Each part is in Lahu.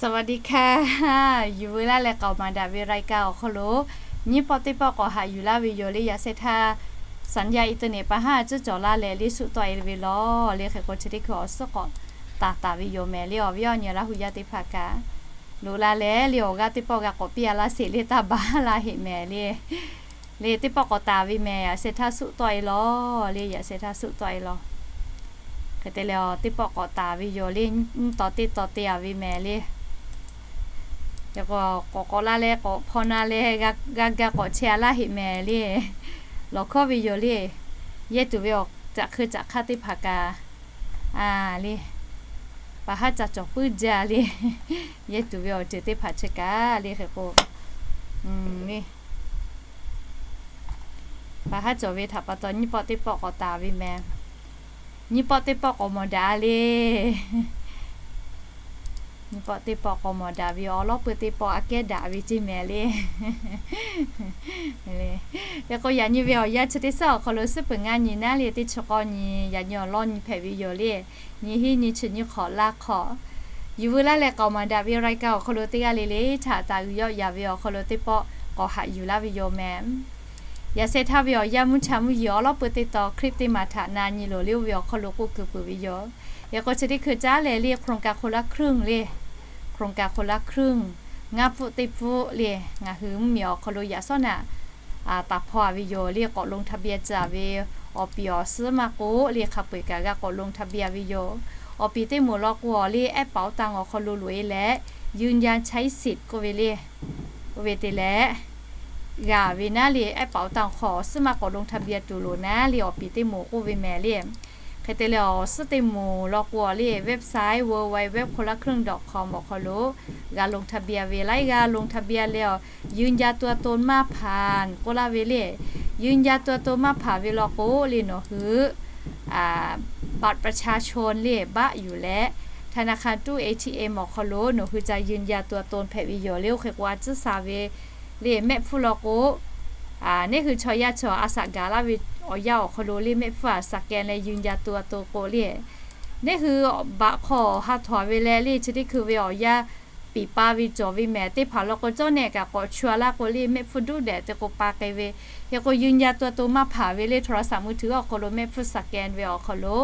สวัสดีค่ะ Yuˬ veu laˇ leh k'aoˍ maˍ daꞈ ve รายการ awˬ hk'aw lo nyiˇ pawˆ teˇ pawˆ k'awꞈ haꞈ yuˬ laˇ ve yoˬ le. Yaꞈ sheh htaˇ สัญญาณอินเทอร์เน็ต pa haˉ cuˉ cawˬ laˇ leh le suˆ tawˆ e ve lawˬ le. Hk'e k'o chi teˇ hkui awˬ suhˉ k'awꞈ taˍ taˍ ve yoˬ mehˍ le. Awˬ viˉ awˬ nyi Laˇ hu yaˇ teˇ hpaˍ kaꞈ loꞈ la leh le awˬ g'aˇ teˇ pawˆ g'a k'awꞈ piˇ a laˇ sheˍ le, taˇ baˬ laˇ heˆ mehˍ le. Le teˇ pawˆ k'awꞈ taˍ ve mehˍ. Yaꞈ sheh htaˇ suˆ tawˆ e lawˬ le. Yaꞈ sheh htaˇ suˆ tawˆ e lawˬ. Hk'e te leh teˇ pawˆ k'awꞈ taˍ ve yoˬ le. Nyiˇ taw teˇ taw te a ve mehˍ le. Yaꞈ k'o k'awꞈ k'awꞈ la leh k'awꞈ hpaw na leh g'a ga k'awꞈ chehˇ a laˇ heˆ mehˍ le. Lawˬ hkawˇ ve yoˬ le. Yehˇ tuˬ ve awˬ caꞈ hk'eu caꞈ hk'aˇ teˇ hpaˍ kaꞈ a le, pa haˉ ca cawˬ puiˉ jaˇ le. Yehˇ tuˬ ve awˬ ceuˬ teˇ hpaˍ chi kaꞈ le. Hk'e k'o le pa haˉ cawˬ ve htaꞈ pa taw nyiˇ pawˆ teˇ pawˆ k'awꞈ taˍ ve mehˍ. Nyiˇ pawˆ teˇ pawˆ k'awꞈ mawˬ daꞈ a le. Nyiˇ pawˆ teˇ pawˆ k'awꞈ mawˬ daꞈ ve awˬ lawˉ peuˇ teˇ pawˆ aꞈ kehˉ daꞈ ve ceˇ mehˍ le. Hk'e k'o yaꞈ nyi ve awˬ yanˇ chi teˇ suhˉ awˬ hk'aw lo suhˉ peuˬ ngaˇ nyi naˉ le teˇ chi k'awˇ nyi, yaꞈ nyi awˬ lawˉ nyi hpehꞈ ve yoˬ le. Nyi hiˉ nyi chi nyi hk'awꞈ laˇ hk'awꞈ. Yuˬ veu laˇ leh k'aoˍ maˍ daꞈ ve รายการ awˬ hk'aw lo teˇ g'aˇ le le htaꞈ taˍ uiˍ yawˆ yaˍ ve awˬ hk'aw lo teˇ pawˆ k'awꞈ haꞈ yuˬ laˇ ve yoˬ mehˍ. Yaꞈ sheh htaˇ ve awˬ yanˇ mvuhˇ cha mvuhˇ yeˬ awˬ lawˉ peuˇ teˇ taw คลิป teˇ maˬ htaꞈ na nyi loˬ le oˇ ve awˬ hk'aw lo k'oˆ keu peuˬ ve yoˬ. Yaꞈ k'o chi teˇ hkui caˉ leh le โครงการคนละครึ่ง le, โครงการคนละครึ่ง ngaˇ pfuhˆ teˇ pfuhˆ le ngaˬ hui mvuhˇmiˬ awˬ hk'aw lo yaꞈ shawˉ naꞈ taˍ hpaw a ve yoˬ le. K'awꞈ ลงทะเบียน ceh a ve awˬ piˍ awˬ suhˉ maˇ k'oˆ le hk'a peu-eˬ kaꞈ g'a k'awꞈ ลงทะเบียน ve yoˬ. Awˬ piˍ teˇ moˍ law k'o awˬ le แอปเป๋าตัง awˬ hk'aw lo loꞈ e leh ยืนยันใช้สิทธิ์ k'oˆ ve le. Oˇ ve te leh g'a ve naˉ le แอปเป๋าตัง hk'aw awˬ suhˉ maˇ k'awꞈ ลงทะเบียน tuˬ loˍ naˉ le awˬ piˍ teˇ moˍ k'oˆ ve mehˍ le. Hk'e te leh awˬ suhˉ teˇ moˍ law k'o awˬ le website เวิลด์ไวด์เว็บ คนละครึ่ง ดอทคอม awˬ hk'aw lo g'a ลงทะเบียน ve laiˉ g'aˇ ลงทะเบียน leh awˬ ยืนยันตัวตน maˇ hpanˍ k'oˆ laˇ ve le. ยืนยันตัวตน maˇ hpanˍ ve law k'o le nawˬ hui บัตรประชาชน le baˆ yuˬ leh ธนาคาร ตู้ เอทีเอ็ม awˬ hk'aw lo nawˬ hui ca ยืนยันตัวตน hpehꞈ ve yoˬ le. Oˇ hk'e k'o a ciˉ sha ve le mehˆ hpfuhˇ law k'o neˇ hui chaw yaˇ chaw a shaꞈ gaˬ laˇ ve awˬ yanˇ awˬ hk'aw lo le mehˆ hpfuhˇ a scan leh ยืนยันตัวตน k'o le, neˇ hui baꞈ hk'aw ha htawˍ ve leh le chi teˇ hkui ve awˬ yanˇ piˍ pa ve cawˬ ve mehˍ teˇ hpaˍ law k'o cawˇ nehˆ kaꞈ k'awꞈ chu a laˇ k'o le mehˆ hpfuhˇ duˉ dehꞈ te k'o pa k'ai ve. Hk'e k'o ยืนยันตัวตน maˇ hpanˍ ve le โทรศัพท์มือถือ awˬ hk'aw lo mehˆ hpfuhˇ scan ve awˬ hk'aw lo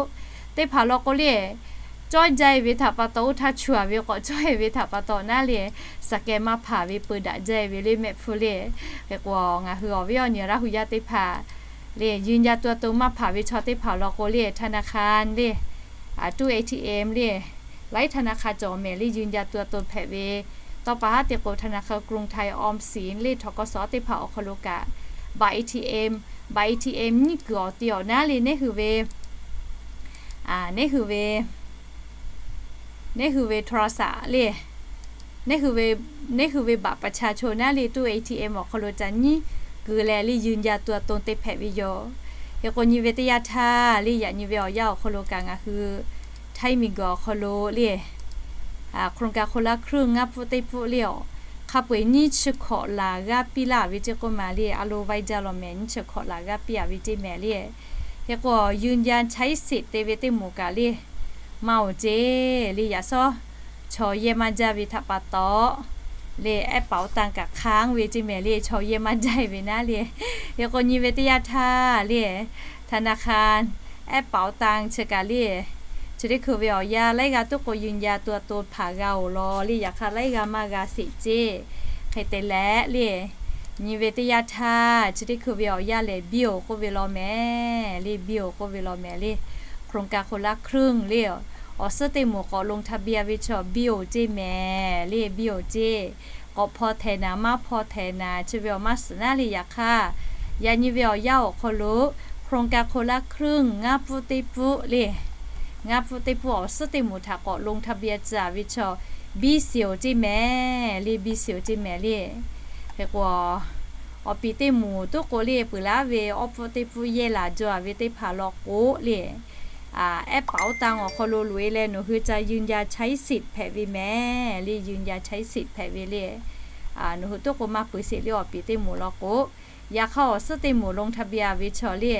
teˇ hpaˍ law k'o le cawˇ jaˇ ve htaꞈ pa taw oˇ htaˇ chu a ve k'awꞈ cawˇ ve htaꞈ pa taw naˉ le scan maˇ hpanˍ ve peu daꞈ jaˇ ve le mehˆ hpfuhˇ le. Hk'e k'o ngaˬ hui awˬ viˉ awˬ nyi Laˇ hu yaˇ teˇ hpaˍ le ยืนยันตัวตน maˇ hpanˍ ve chaw teˇ hpaˍ law k'o le ธนาคาร le ตู้ เอทีเอ็ม le laiˉ ธนาคาร cawˬ mehˍ le ยืนยันตัวตน hpehꞈ ve. Tawˇ pa haˉ te k'o ธนาคารกรุงไทย ออมสิน le ทกส teˇ hpaˍ awˬ hk'aw lo kaꞈ บัตรเอทีเอ็ม บัตรเอทีเอ็ม nyiˇ kuiˬ awˬ ti awˬ naˉ le neˇ hui ve neˇ hui ve neˇ hui ve โทรศัพท์ le neˇ hui ve บัตรประชาชน naˉ le ตู้ เอทีเอ็ม awˬ hk'aw lo ca nyiˇ kuiˬ leh le ยืนยันตัวตน te hpehꞈ ve yoˬ. Hk'e k'o nyi ve teˇ yanˇ htaˇ le yaꞈ nyi ve awˬ yanˇ awˬ hk'aw lo kaꞈ ngaˬ hui ไทย miˬguiˬ awˬ hk'aw lo le โครงการคนละครึ่ง ngaˇ pfuhˆ teˇ pfuhˆ le awˬ hk'a peu-eˬ nyiˇ chi hkawꞈ laˬ g'aˇ piˇ laˇ ve ceˇ k'oˆ ma le a lo vaiˇ jaˇ law mehˍ nyiˇ chi hkawꞈ laˬ g'aˇ piˇ a ve ceˇ mehˍ le. Hk'e k'o ยืนยันใช้สิทธิ์ te ve teˇ moˍ kaꞈ le maˇ oˬ ceˇ le yaꞈ shawˉ chaw yehˇ maˇ jaˇ ve htaꞈ pa taw le แอปเป๋าตัง kaꞈ hk'anˉ ve ceˇ mehˍ le chaw yehˇ maˇ jaˇ ve naˉ le. Hk'e k'o nyi ve teˇ yanˇ htaˇ le ธนาคาร แอปเป๋าตัง chi kaꞈ le chi teˇ hkui ve awˬ yanˇ laiˉ g'aˇ tuˉ k'o ยืนยันตัวตน hpanˍ g'a oˬ law le yaꞈ hk'aˇ laiˉ g'aˇ maˇ g'a sheˍ ceˇ. Hk'e te leh le nyi ve teˇ yanˇ htaˇ chi teˇ hkui ve awˬ yanˇ lehˬ biˇ oˬ k'oˆ ve law mehˍ le biˇ oˬ k'oˆ ve law mehˍ le โครงการคนละครึ่ง le awˬ suhˉ teˇ moˍ k'awꞈ ลงทะเบียน ve chaw biˇ oˬ ceˇ mehˍ le biˇ oˬ ceˇ. K'awꞈ hpaw htehˍ naˍ maˇ hpaw htehˍ naˍ chi ve awˬ maˇ suhˍ naˉ le yaꞈ hk'aˇ yaꞈ nyi ve awˬ yanˇ awˬ hk'aw lo โครงการคนละครึ่ง ngaˇ pfuhˆ teˇ pfuhˆ le ngaˇ pfuhˆ teˇ pfuhˆ awˬ suhˉ teˇ moˍ htaꞈ k'awꞈ ลงทะเบียน ceh a ve chaw biˇ sheˍ oˬ ceˇ mehˍ le biˇ sheˍ oˬ ceˇ mehˍ le. Hk'e k'o awˬ piˍ teˇ moˍ tuˉ k'o le peuˬ laˇ ve awˬ pfuhˆ teˇ pfuhˆ yehˇ laˬ jaw a ve teˇ hpaˍ law k'o le แอปเป๋าตัง awˬ hk'aw lo loꞈ e leh nawˬ hui ca ยืนยันใช้สิทธิ์ hpehꞈ ve mehˍ le ยืนยันใช้สิทธิ์ hpehꞈ ve le. Nawˬ hui tuˉ k'o maˇ peuˬ sheˍ le awˬ piˍ teˇ moˍ law k'o yaꞈ hk'aˇ awˬ suhˉ teˇ moˍ ลงทะเบียน a ve chaw le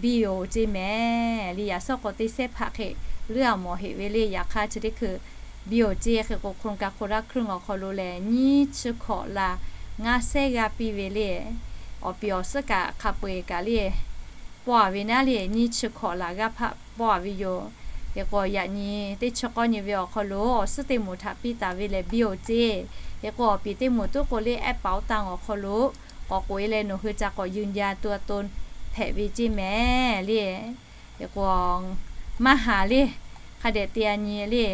biˇ oˬ ceˇ mehˍ le yaꞈ shawˉ k'o teˇ sehˉ hpaꞈ hk'e leuˉ a mawˬ heꞈ ve le yaꞈ hk'aˇ chi teˇ hkui biˇ-oˬ ceˇ. Hk'e k'o, โครงการคนละครึ่ง awˬ hk'aw lo lehˬ, nyiˇ chi hkawꞈ laˬ ngaˇ sehˉ g'aˇ piˇ ve le. Awˬ piˍ awˬ suhˉ kaꞈ hk'a peu-eˬ kaꞈ le, paw-a ve naˉ le, nyiˇ chi hkawꞈ laˬ g'aˇ hpaˆ paw-a ve yoˬ. Hk'e k'o, yaꞈ nyi teˇ chi k'awˇ nyi ve awˬ hk'aw lo awˬ suhˉ teˇ moˍ htaꞈ piˇ taˍ ve lehˬ, biˇ-oˬ ceˇ. Hk'e k'o, awˬ piˍ teˇ moˍ tuˉ k'o le, ehˉ paˍ oˇ tanˇ awˬ hk'aw lo k'awꞈ k'oꞈ-e leh, nawˬ hui ca k'awꞈ ยืนยันตัวตน hpehꞈ ve ceˇ mehˍ le. Hk'e k'o, maˇ haˍ le, hk'a dehꞈ te-a nyi le,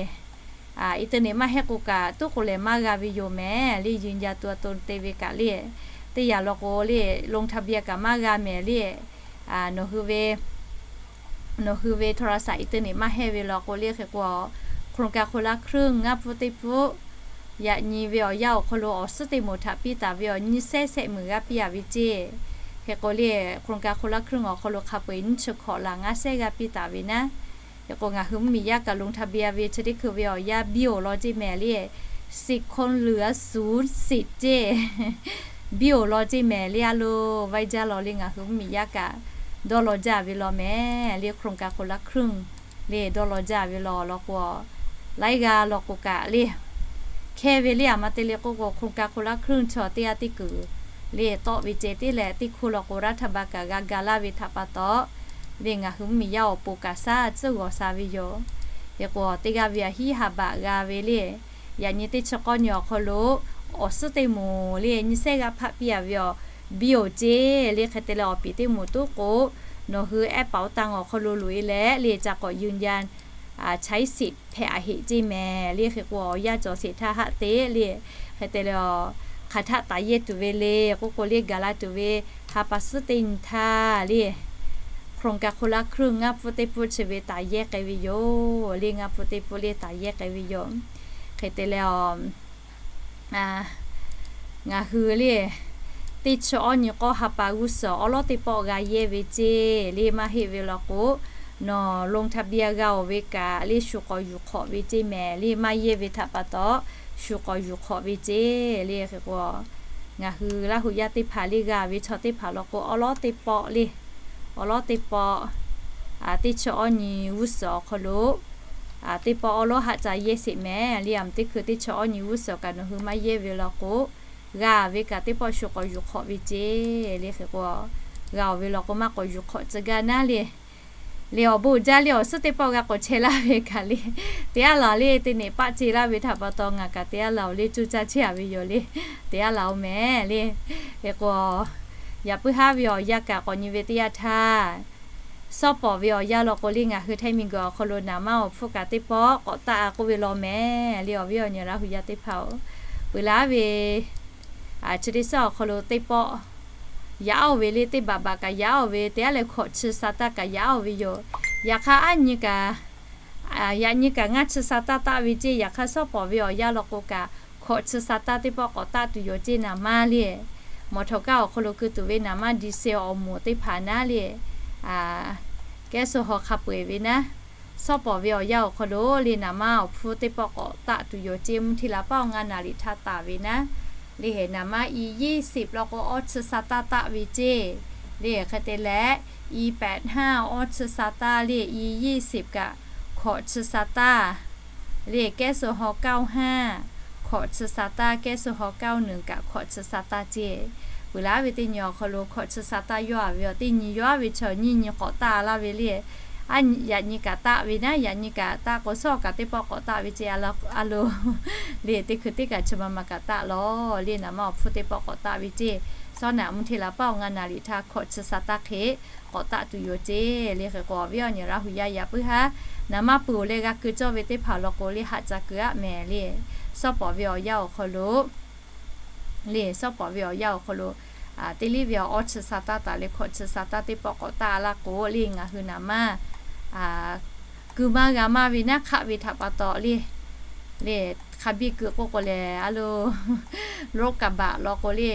internet maˇ heˆ k'o kaꞈ, tuˉ k'o lehˬ maˇ g'a ve yoˬ mehˍ le. ยืนยันตัวตน te ve kaꞈ le, teˇ yanˇ law k'o le, ลงทะเบียน kaꞈ maˇ g'a mehˍ le. Nawˬ hui ve nawˬ hui ve โทรศัพท์ internet maˇ heˆ ve law k'o le. Hk'e k'o, โครงการคนละครึ่ง ngaˇ pfuhˇ teˇ pfuhˇ yaꞈ nyi ve awˬ yanˇ awˬ hk'aw lo awˬ suhˉ teˇ moˍ htaꞈ piˇ taˍ ve awˬ nyiˇ sehˉ sehˆ meunˍ g'aˇ piˇ-a ve ceˇ. Hk'e k'o le, โครงการคนละครึ่ง awˬ hk'aw lo hk'a peu-eˬ nyiˇ chi hkawꞈ laˬ ngaˇ sehˉ g'aˇ piˇ taˍ ve naˉ. Hk'e k'o, ngaˬ hui mvuhˇmiˬ yaˇ kaꞈ ลงทะเบียน ve chi teˇ hkui ve awˬ yanˇ biˇ-oˬ law ceˇ mehˍ le. สิทธิ์คนเหลือศูนย์สิทธิ์ ceˇ. Biˇ-oˬ law ceˇ mehˍ le. A lo, vaiˇ jaˇ law le, ngaˬ hui mvuhˇmiˬ yaˇ kaꞈ dawˇ law jaˇ ve law mehˍ le. โครงการคนละครึ่ง le dawˇ law jaˇ ve law law k'o, laiˉ g'aˇ law k'o kaꞈ le, hkehˇ ve le. A ma te le k'oˆ k'o, โครงการคนละครึ่ง chaw teˇ g'aˇ teˇ kuiˬ le tawˆ ve ceh teˇ leh, teˇ hkui law k'o รัฐบาล kaꞈ g'a ga laˇ ve htaꞈ pa taw, le ngaˬ hui mvuhˇmiˬ yaˇ awˬ pon kaꞈ shaˉ tcuhˉ g'awˬ sha ve yoˬ. Hk'e k'o, teˇ g'aˇ ve a hiˉ ha baꞈ g'a ve le. Yaꞈ nyi teˇ chi k'awˇ nyi awˬ hk'aw lo awˬ suhˉ teˇ moˍ le, nyiˇ sehˉ g'aˇ hpaˆ piˇ-a ve awˬ biˇ-oˬ ceˇ le. Hk'e te leh, awˬ piˍ teˇ moˍ tuˉ k'o, nawˬ hui ehˉ paˍ oˇ tanˇ awˬ hk'aw lo loꞈ-e leh le, ca k'awꞈ ยืนยัน ใช้สิทธิ์ hpehꞈ-a heꞈ ceˇ mehˍ le. Hk'e k'o, awˬ yanˇ cawˬ sheˍ htaˇ haˆ te le. Hk'e te leh, hk'aˬ htaˆ taˍ yehˇ tuˬ ve le k'oˆ k'o le, gaˬ la tuˬ ve ha pa suhˉ teˇ nyi htaˇ le, โครงการคนละครึ่ง ngaˇ pfuhˇ teˇ pfuhˇ chi ve taˍ yehˇ k'ai ve yoˬ le. Ngaˇ pfuhˇ teˇ pfuhˇ le taˍ yehˇ k'ai ve yoˬ. Hk'e te leh, ngaˬ hui le teˇ chi awˇ nyi k'awˇ ha pa g'uˇ suhˍ awˉ lawˉ teˇ pawˆ g'a yehˇ ve ceˇ le. Maˇ heˆ ve law k'o, nawˬ ลงทะเบียน g'a-oˬ ve kaꞈ le, shu k'awꞈ yuˬ hk'awꞈ ve ceˇ mehˍ le. Maˇ yehˇ ve htaꞈ pa taw, shu k'awꞈ yuˬ hk'awꞈ ve ceˇ le. Hk'e k'o, ngaˬ hui Laˇ hu yaˇ teˇ hpaˍ le g'a ve chaw teˇ hpaˍ law k'o, awˉ lawˉ teˇ pawˆ le, awˉ lawˉ teˇ pawˆ, teˇ chi awˇ nyi g'uˇ suhˍ awˬ hk'aw lo teˇ pawˆ awˉ lawˉ haˆ ca yehˇ sheˍ mehˍ le. A ma teˇ hkui teˇ chi awˇ nyi g'uˇ suhˍ kaꞈ nawˬ hui maˇ yehˇ ve law k'o, g'a ve kaꞈ teˇ pawˆ shu k'awꞈ yuˬ hk'awꞈ ve ceˇ le. Hk'e k'o, g'a-oˬ ve law k'o, maˇ k'awꞈ yuˬ hk'awꞈ tcuh gaˇ naˉ le. Le awˬ bon jaˇ le, awˬ suhˉ teˇ pawˆ g'a k'awꞈ chehˇ laˇ ve kaꞈ le, te aˉ laˬ le, teˇ neꞈ paˆ ce laˇ ve htaꞈ pa taw ngaˬ kaꞈ te aˉ laˬ-oˬ le, cuˇ caˇ chehˇ-a ve yoˬ le. Te aˉ laˬ-oˬ mehˍ le. Hk'e k'o, yaꞈ puiˉ haˉ ve awˬ yanˇ kaꞈ k'awꞈ nyi ve teˇ yanˇ htaˇ, shawˉ pawˍ ve awˬ yanˇ law k'o le, ngaˬ hui Htaiˇ miˬguiˬ awˬ hk'aw lo naˍ manˇ awˬ hpfuhˇ kaꞈ teˇ pawˆ k'awꞈ taˆ-a k'oˆ ve law mehˍ le. Awˬ viˉ awˬ nyi Laˇ hu yaˇ teˇ hpaˍ-oˬ, peuˬ laˉ ve chi teˇ shaˉ awˬ hk'aw lo teˇ pawˆ yaꞈ-oˬ ve le, teˇ baˬ baˬ kaꞈ yaꞈ-oˬ ve, te aˉ leh hkawꞈ chi sa taˇ kaꞈ yaꞈ-oˬ ve yoˬ. Yaꞈ hk'aˇ aˉ nyi kaꞈ, yaꞈ nyi kaꞈ ngaˇ chi sa taˇ taˆ ve ceˇ. Yaꞈ hk'aˇ shawˉ pawˍ ve awˬ yanˇ law k'o kaꞈ, hkawꞈ chi sa taˇ teˇ pawˆ k'awꞈ taˆ tuˬ yoˬ ceˇ naˍ manˇ le. Mawˬ htawꞈ kaˇ awˬ hk'aw lo keu tuˬ ve naˍ manˇ ดีเซล awˬ moˍ teˇ hpaˍ naˉ le, kehˉ suh haw hk'a peu-eˬ ve naˉ, shawˉ pawˍ ve awˬ yanˇ awˬ hk'aw lo le naˍ manˇ awˬ hpfuhˇ teˇ pawˆ k'awꞈ taˆ tuˬ yoˬ ceˇ. Mvuhˇ hteˇ la paˆ awˬ ngaˇ naˍ riˍ htaˇ taˍ ve naˉ, le naˍ manˇ อียี่สิบ law k'o awˇ chi sa taˇ taˆ ve ceˇ. Le hk'e te leh, อีแปดห้า awˇ chi sa taˇ le, อียี่สิบ kaꞈ hkawꞈ chi sa taˇ. Le kehˉ suh haw เก้าห้า hkawꞈ chi sa taˇ, kehˉ suh haw เก้าหนึ่ง kaꞈ hkawꞈ chi sa taˇ ceˇ. Peuˬ laˉ ve teˇ nyi awˬ hk'aw lo hkawꞈ chi sa taˇ yawˇ-a ve yoˬ. Teˇ nyi yawˇ-a ve chaw nyiˇ nyi k'awꞈ taˆ laˇ ve le. Yaꞈ nyi kaꞈ taˆ ve naˉ, yaꞈ nyi kaꞈ taˆ k'o, shawˉ kaꞈ teˇ pawˆ k'awꞈ taˆ ve ceˇ a lo. Le teˇ hkui teˇ kaꞈ chi ma ma kaꞈ taˆ law le, naˍ manˇ awˬ hpfuhˇ teˇ pawˆ k'awꞈ taˆ ve ceˇ. Shawˉ naꞈ mvuhˇ hteˇ la paˆ awˬ ngaˇ naˍ riˍ htaˇ hkawꞈ chi sa taˇ hk'e k'awꞈ taˆ tuˬ yoˬ ceˇ. Le hk'e k'o, awˬ viˉ awˬ nyi Laˇ hu yaˇ yaꞈ puiˉ haˉ naˍ manˇ peuˬ-oˬ leh g'a keu cawˇ ve teˇ hpaˍ law k'o le, haꞈ ca keu aˆ mehˍ le. Shawˉ pawˍ ve awˬ yanˇ awˬ hk'aw lo le, shawˉ pawˍ ve awˬ yanˇ awˬ hk'aw lo teˇ liˇ ve awˬ awˇ chi sa taˇ taˍ leh hkawꞈ chi sa taˇ teˇ pawˆ k'awꞈ taˆ laˇ k'o le, ngaˬ hui naˍ manˇ keu maˇ g'a maˇ ve naˉ hk'aˆ ve htaꞈ pa taw le, le hk'a biˇ keu k'oˆ k'o lehˬ, a lo, รถกระบะ law k'o le,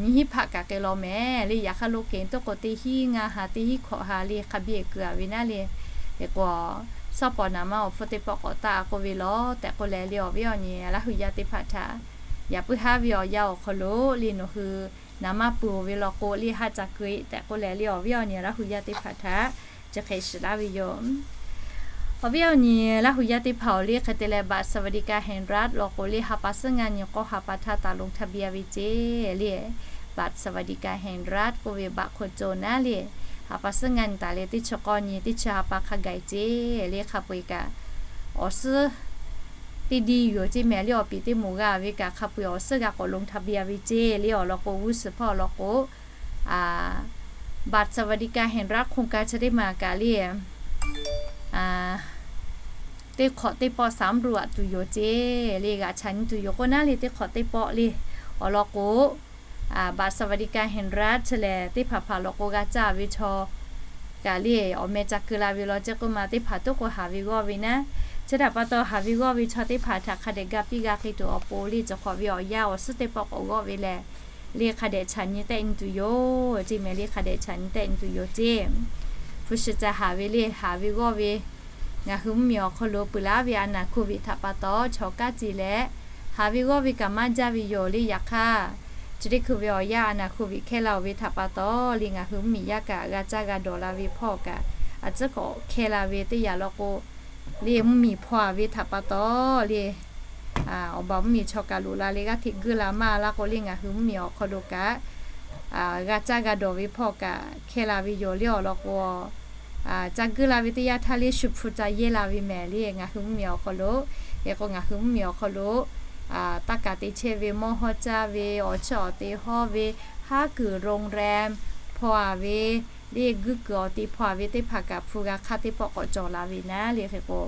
nyiˇ hinˉ hpaˆ kaꞈ k'ai law mehˍ le. Yaꞈ hk'aˇ lo kehˬ tuˉ k'o teˇ hinˉ ngaˇ ha, teˇ hinˉ hkawꞈ ha le hk'a biˇ keu-a ve naˉ le. Hk'e k'o, shawˉ pawˍ naˍ manˇ awˬ hpfuhˇ teˇ pawˆ k'awꞈ taˆ k'oˆ ve law tehꞈ k'oˆ leh le, awˬ viˉ awˬ nyi Laˇ hu yaˇ teˇ hpaˍ htaꞈ yaꞈ puiˉ haˉ ve awˬ yanˇ awˬ hk'aw lo le, nawˬ hui naˍ manˇ peuˬ-oˬ ve law k'o le, haꞈ ca keu-e tehꞈ k'oˆ leh le, awˬ viˉ awˬ nyi Laˇ hu yaˇ teˇ hpaˍ htaꞈ chi hk'e shiˍ laˇ ve yoˬ. Awˬ viˉ awˬ nyi Laˇ huˍ yaˇ teˇ hpaˍ awˬ liˇ hk'e te leh บัตรสวัสดิการแห่งรัฐ lawˬ k'o liˇ ha pa suhˉ ngaˇ nyi k'awˇ ha pa htaˇ ตาลงทะเบียน ve ceˇ liˇ. บัตรสวัสดิการแห่งรัฐ k'oˆ ve บัตรคนจน naˉ liˇ, ha pa suhˉ ngaˇ nyi taˍ leh teˇ chi k'awˇ nyi teˇ chi ha pa hk'a gaˬ ceˇ liˇ hk'a peu-eˬ kaꞈ, awˬ suhˉ teˇ diˇ yoˬ ceˇ mehˍ liˇ. Awˬ piˍ teˇ moˍ g'a ve kaꞈ hk'a peu-eˬ awˬ suhˉ g'a k'awꞈ ลงทะเบียน ve ceˇ liˇ. Awˬ lawn k'o g'uˇ suhˍ hpawˇ awˬ lawn k'o, บัตรสวัสดิการแห่งรัฐ โครงการ chi teˇ maˬ kaꞈ liˇ teˇ hk'awꞈ teˇ pawˆ สำรวจ tuˬ yoˬ ceˇ liˇ, g'aꞈ chaꞈ nyi tuˬ yoˬ k'o naˉ liˇ teˇ hk'awꞈ teꞌ pawˆ liˇ. Awˬ lawn k'o, บัตรสวัสดิการแห่งรัฐ chi lehˬ teˇ hpaˍ hpaˍ law k'o g'a caˇ ve chaw kaꞈ liˇ awˬ meh ca keu la ve law ceˇ k'oˆ ma teˇ hpaˍ toˉ k'o haˍ ve g'awˇ ve naˉ. Chi htaꞈ pa taw haˍ ve g'awˇ ve chaw teˇ hpaˍ htaꞈ hk'a dehꞈ ga piˇ g'a hk'e tuˬ awˬ pon liˇ, cawˬ hk'awꞈ ve awˬ yanˇ awˬ suhˉ teˇ pawˆ k'awꞈ g'awˇ ve lehˬ, liˇ hk'a dehꞈ chaꞈ nyi tehˆ nyi tuˬ yoˬ ceˇ mehˍ liˇ hk'a dehꞈ chaꞈ nyi tehˆ nyi tuˬ yoˬ ceˇ. Hpu shi ca haˍ ve liˇ haˍ ve g'awˇ ve ngaˬ hui mvuhˇmiˬ awˬ hk'aw lo peuˬ laˉ ve a naˍ โควิด htaꞈ pa taw chaw kanˉ te leh, haˍ ve g'awˇ ve kaꞈ maˇ jaˇ ve yoˬ liˇ. Yaꞈ hk'aˇ, chi teˇ hkui ve awˬ yanˇ a naˍ โควิด hkehˇ la-oˬ ve htaꞈ pa taw liˇ ngaˬ hui mvuhˇmiˬ yaˇ kaꞈ g'a caˇ g'a dawˬ la ve hpawˇ kaꞈ, a tcuhˉ k'awꞈ hkehˇ la ve teˇ yanˇ law k'o, liˇ mvuhˇmiˬ hpaw-a ve htaꞈ pa taw liˇ awˬ baˬ mvuhˇmiˬ chaw kaꞈ loꞈ la leh g'aˇ hteꞈ guiˇ la maˇ laˇ k'o liˇ ngaˬ hui mvuhˇmiˬ awˬ hk'aw lo kaꞈ g'a caˇ g'a dawˬ ve hpawˇ kaꞈ hkehˇ la ve yoˬ liˇ. Awˬ lawn k'o, ca guiˇ la ve teˇ yanˇ htaˇ liˇ shu hpu ca yehˇ la ve mehˍ liˇ ngaˬ hui mvuhˇmiˬ awˬ hk'aw lo. Hk'e k'o ngaˬ hui mvuhˇmiˬ awˬ hk'aw lo taˇ kaˍ te chehˇ ve mawˇ hawˇ caˇ ve awˬ chiˇ awˬ te hawˇ ve, haˉ kuiˬ โรงแรม hpaw-a ve, liˇ guiˇ kuiˬ awˬ te hpaw-a ve teˇ hpaˍ kaꞈ hpu g'a hk'aˇ teˇ pawˆ k'awꞈ cawˬ la ve naˉ liˇ. Hk'e k'o,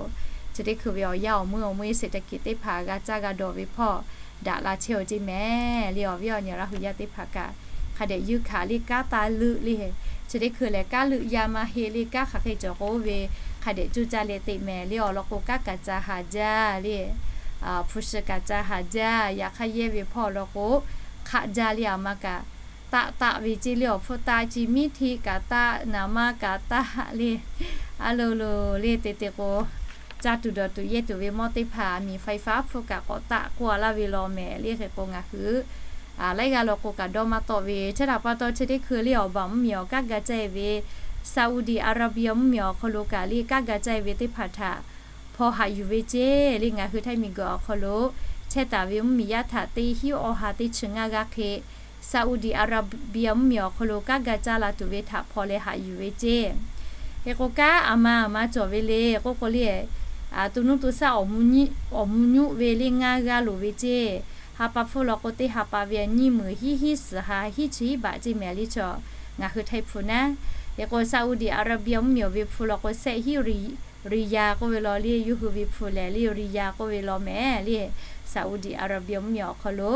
chi teˇ hkui ve awˬ yanˇ awˬ meuˇ awˬ meuˇ เศรษฐกิจ teˇ hpaˍ g'a caˇ g'a dawˬ ve hpawˇ daꞈ la chehˇ-oˬ ceˇ mehˍ liˇ. Awˬ viˉ awˬ nyi Laˇ huˍ yaˇ teˇ hpaˍ kaꞈ hk'a dehꞈ yuˇ hkanˍ liˇ kanˉ taˇ leuˆ liˇ. Chi teˇ hkui lehˬ kanˉ leuˆ yaˇ maˇ heˆ liˇ, kanˉ hk'aˬ hk'e cawˬ k'o ve hk'a dehꞈ cuˇ caˇ leh teꞈ mehˍ liˇ. Awˬ lawn k'o kanˉ kaꞈ ca haˍ jaˇ liˇ, hpu shi kaꞈ ca haˍ jaˇ. Yaꞈ hk'aˇ yehˇ ve hpawˇ law k'o, hk'aˆ jaˇ liˇ aˬ ma kaꞈ taˆ taˆ ve ceˇ liˇ. Awˬ hpfuhˇ taˆ ci miˉ htiˆ kaꞈ taˆ, naˍ ma kaꞈ taˆ liˇ, a lo lo liˇ te te k'o, caˇ tuˬ dawˬ tuˬ yehˇ tuˬ ve mawˇ teˇ hpaˍ miˬ ไฟฟ้า hpfuhˇ kaꞈ k'awꞈ taˆ k'oˆ-a laˇ ve law mehˍ liˇ. Hk'e k'o ngaˬ hui laiˉ g'aˇ law k'o kaꞈ dawˇ maˇ tawˆ ve chi htaꞈ pa taw chi teˇ hkui liˇ awˬ baˬ mvuhˇmiˬ awˬ kanˉ ga caˇ-e ve Saudi Arabia mvuhˇmiˬ awˬ hk'aw lo kaꞈ liˇ kanˉ ga caˇ-e ve teˇ hpaˍ htaꞈ hpaw haꞈ yuˬ ve ceˇ liˇ ngaˬ hui Htaiˇ miˬguiˬ awˬ hk'aw lo chehˇ taˍ ve mvuhˇmiˬ yaˇ htaꞈ teˇ hinˉ awˇ ha teˇ chi ngaˇ g'aˇ hk'e Saudi Arabia mvuhˇmiˬ awˬ hk'aw lo kanˉ ga caˇ la tuˬ ve htaꞈ hpaw leh haꞈ yuˬ ve ceˇ. Hk'e k'o kanˉ aˬ ma aˬ ma cawˬ ve le k'oˆ k'o liˇ, to nuˇ to shaˆ awˬ mvuh nyiˉ, awˬ mvuh nyoˆ ve liˇ ngaˇ g'aˇ loˍ ve ceˇ. Ha pa hpfuhˇ law k'o teˇ ha pa ve nyiˇ meunˍ hiˉ hiˉ suhˍ ha hiˉ chi hiˉ baꞈ ceˇ mehˍ liˇ chaw ngaˬ hui Htaiˇ hpu naˉ. Hk'e k'o Saudi Arabia mvuhˇmiˬ awˬ ve hpu law k'o shehˆ hiˉ Riyal k'oˆ ve law liˇ yawˇ hui ve hpu lehˬ liˇ Riyal k'oˆ ve law mehˍ liˇ Saudi Arabia mvuhˇmiˬ awˬ hk'aw lo